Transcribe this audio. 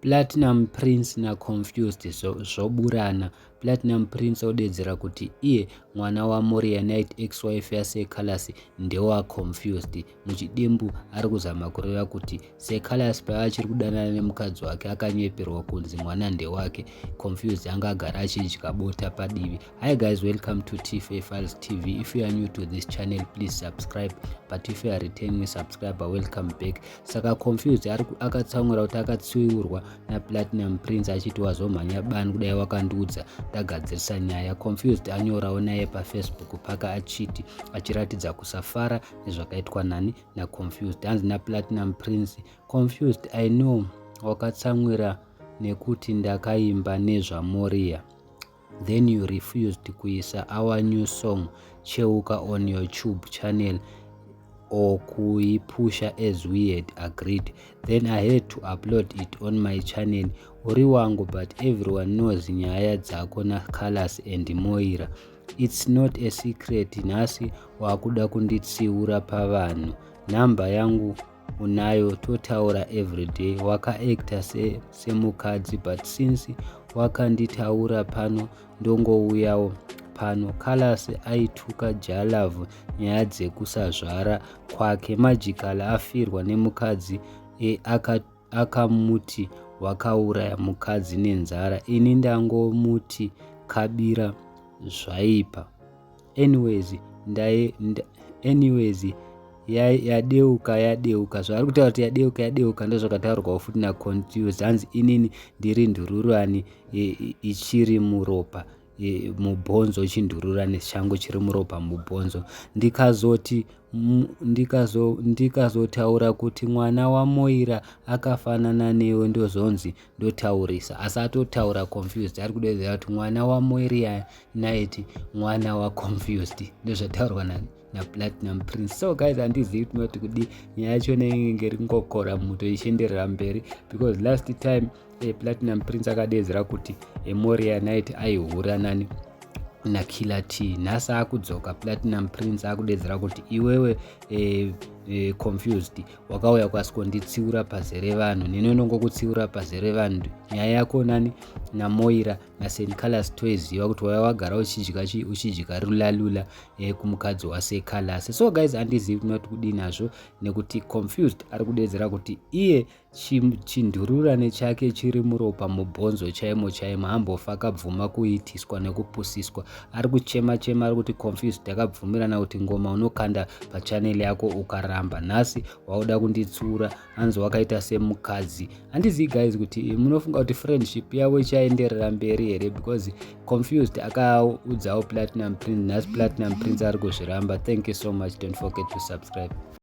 Platinum Prince naConfused zvoburana. Platinum Prince odedzera kuti iye mwana waMoria Knight ex-wife yaSir Callas ndewaConfused. Muchidimbu ari kuzama kureva kuti Sir Callas paachiri kudanana nemukadzi wake akanyeperwa kunzi mwana ndewake. Confused anga agara achidya bota padivi. Hi guys, welcome to TFA Files TV. If you are new to this channel, please subscribe. But if you are returning subscriber, welcome back. Saka Confused akatsamwira kuti akatsiurwa naPlatinum Prince achiti wazomhanya bani kudai wakandiudza ndagadzirisa nyaya. Confused anyorawo naye paFacebook paka achiti achiratidza kusafara nezvakaitwa nani naConfused. Hanzi naPlatinum Prince, "Confused, I know wakatsamwira nekuti ndakaimba nezvaMoria. Then you refused kuisa our new song Cheuka on your Tube channel or kuipusha as we had agreed. Then I had to upload it on my channel. Uri wangu, but everyone knows nyaya dzako naCallas and Moira. It's not a secret. Nhasi wakuda kunditsiura pavanhu. Nhamba yangu unayo, totaura everyday. Wakaacta semukadzi but since wakanditaura pano, ndongouyawo pano. Callas aituka Jah Love nyaya dzekusazvara kwake. Magical afirwa nemukadzi, akamuti wakauraya mukadzi nenzara. Ini ndangomuti kabira zvaipa. Anyways, yadeuka yadeuka." Zvaari kutaura kuti yadeuka yadeuka ndozvakataurwawo futi naConfused. Hanzi, "Inini ndiri ndururani ichiri muropa mubhonzo. Chindururani changu chiri muropa mubhonzo. Ndikazoti ndikazotaura kuti mwana waMoira akafanana newe, ndozonzi ndotaurisa." Asi atotaura Confused ari kudedzera kuti mwana waMoira Knight mwana waConfused. Ndozvataurwa naPlatinum Prince. So guys, handizivi tinoti kudi. Nyaya yachona inenge iri kungokora muto ichienderera mberi because last time Platinum Prince akadedzera kuti Moria Knight aihura nani naKiller T. Nhasi akudzoka Platinum Prince akudedzera kuti iwewe Confused wakauya kwasikonditsiura pazere vanhu, ninonongokutsiura pazere vanhu. Nyaya yako nani naMoira naSt Callas toiziva kuti waiva wagara uchidya rulalula kumukadzi waSir Callas. So guys, handizivi tinoti kudii nazvo nekuti Confused ari kudedzera kuti iye chindururane chake chiri muropa mubhonzo chaimo chaimo, hambofa akabvuma kuitiswa nekupusiswa. Ari kuchema chema, ari kuti, "Confused, takabvumirana kuti ngoma unokanda pachanel yako, ukaramba. Nhasi wauda kunditsiura." Hanzi wakaita semukadzi. Handizivi guys kuti munofunga kuti friendship yavo ichaenderera mberi here because Confused akaudzawo Platinum Prince, nhasi Platinum Prince ari kuzviramba. Thank you so much. Don't forget to subscribe.